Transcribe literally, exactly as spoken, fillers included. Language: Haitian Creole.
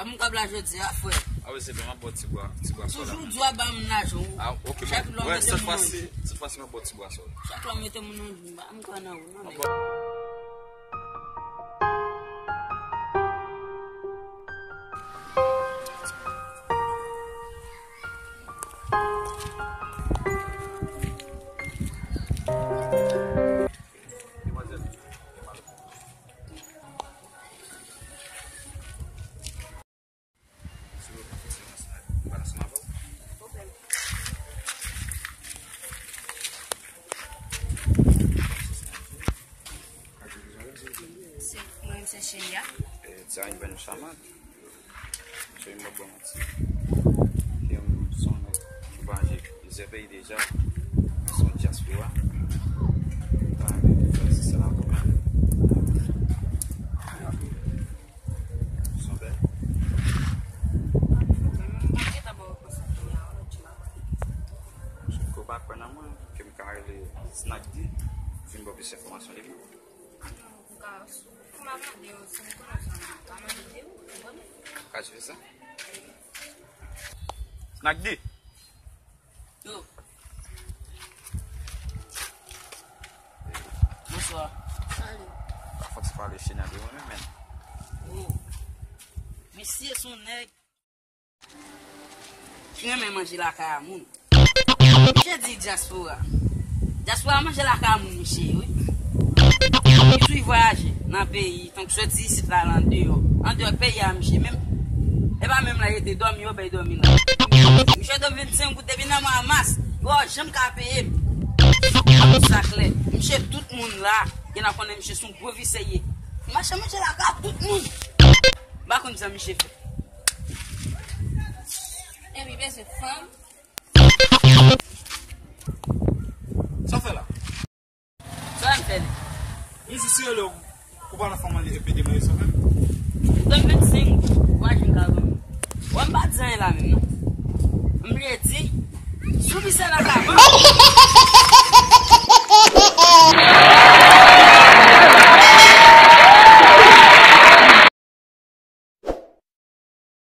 M kab la jodi a, frè. Ah wi, se vre, m ap ba w ti bwa, ti bwa sa w la. Toujou di w ap ba m lajan, wi. Ah, ok, chak lè w mete m nan yon jou. Sèt fwa si, sèt fwa si m ap ba w ti bwa sa w la. Chak lè w mete m nan yon jou, m pa, m kwè nan ou, non, men. Se, mwen, se Sheila. Eh, Diane Benchaman. Misye m ap ba w manti. Li menm se yon nèg ki pa manje plizyè peyi deja. Se yon dyaspora. Pa renmen fè se sèl avè w. Se yon bèl. Mwen pa kwè nan mwen, ke m ka rele Snack D, vin ba w plis enfòmasyon de li. Ou ka, ou ka mande yo, si ou konnen sa, ou ka mande yo, ou konnen. Ka jere sa? Snack D. Yo. Bonswa. Salut. Pa fòk se pale China de mwen menm, men. Oh. Misye se yon nèg ki renmen manje lakay a moun. Misye di dyaspora. Dyaspora manje lakay a moun, misye, wi. Misye vwayaje nan peyi, tank soti isit la, al andeyò. Andeyò peyi a, misye menm. E pa menm la, rete dòmi, yo bay dòmi la. Misye dòmi vennsenk goud depi nan mwa mas. Yo janm ka peye m. Sa klè. Misye, tout moun la, gen a konnen misye se yon gwo visye ye. Mache manje lakay tout moun. M pa konn sa misye fè. Epi bezwen fanm. Sa w fè la? Sa w fè la? Misye sere lè w pa nan fanm anlè epi de mwen sa fè. Ou dòmi vennsenk, ou pa janm ka dòmi. Wè m pa di anyen la menm non. M vle di, sou misye la ka.